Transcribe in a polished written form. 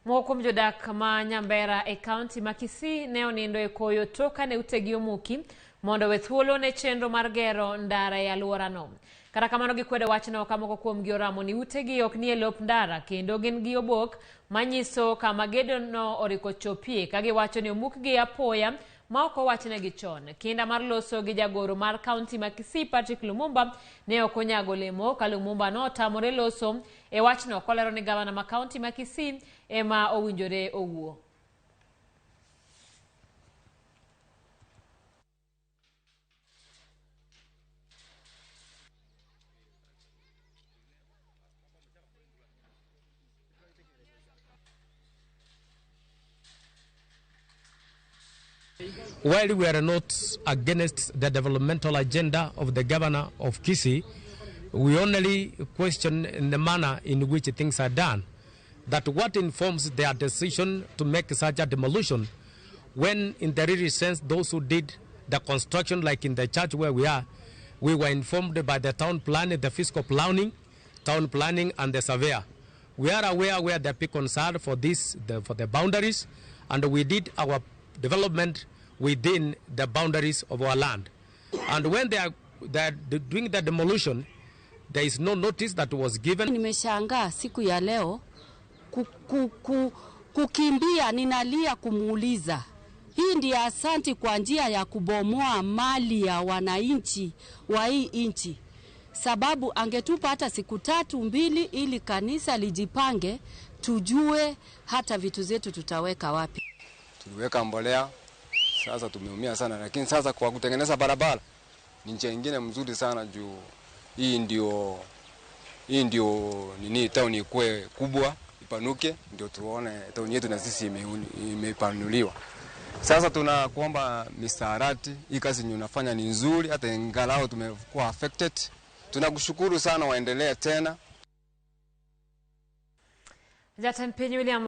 Moko kuom jodak ma Nyambera e kaunti ma Kisii ne onindo e koyo tok kane utegi omuki mondo owe thuolo ne chenro mar gero ndara e alworano. Kata kamano gikwedo wachno ka moko kuomgi oramo ni utegi ok nie lop ndara kendo gin gi obok manyiso kama gedono oriko chopie ka giwacho ni omukgi apoya ma ok owachnegi chon. Kinda mar loso gi jagoro mar kaunti ma Kisii Patrick Lumumba ne ok onyago olemo ka Lumumba notamore loso e wachno kolero ni gavana ma kaunti ma Kisii ema owinjore owuo. While we are not against the developmental agenda of the governor of Kisii, we only question in the manner in which things are done. That what informs their decision to make such a demolition, when in the real sense those who did the construction, like in the church where we are, we were informed by the town planning, the fiscal planning, town planning and the surveyor. We are aware where the beacons are for this, for the boundaries, and we did our development within the boundaries of our land. And when they are doing the demolition, there is no notice that was given. Nimeshangaa siku ya leo kukimbia, ninalia kumuuliza. Hii ndiyo asanti kwa njia ya kubomoa mali ya wananchi wa hii nchi. Sababu angetupa hata siku 3-2 ili kanisa lijipange, tujue hata vitu zetu tutaweka wapi. Tuliweka mbolea, sasa tumeumia sana, lakini sasa kwa kutengeneza barabara ni njia nyingine mzuri sana juu hii ndio nini town ikue kubwa, ipanuke, ndio tuone town yetu na sisi imepanuliwa. Sasa tunakuomba Mr. Arati, hii kazi unafanya ni nzuri, hata ingalau tumekuwa affected. Tunakushukuru sana, waendelee tena. Jatend piny William